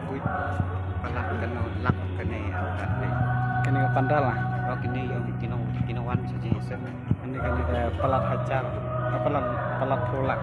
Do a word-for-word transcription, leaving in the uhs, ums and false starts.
Wait, palat kano lak kane, ah, kane. Kane ka pandal, ah? Oh, kine ïong kino, kino wan sa jingïaseng. Kane, kane ka palat hajar. Ah, palat, palat phew lak.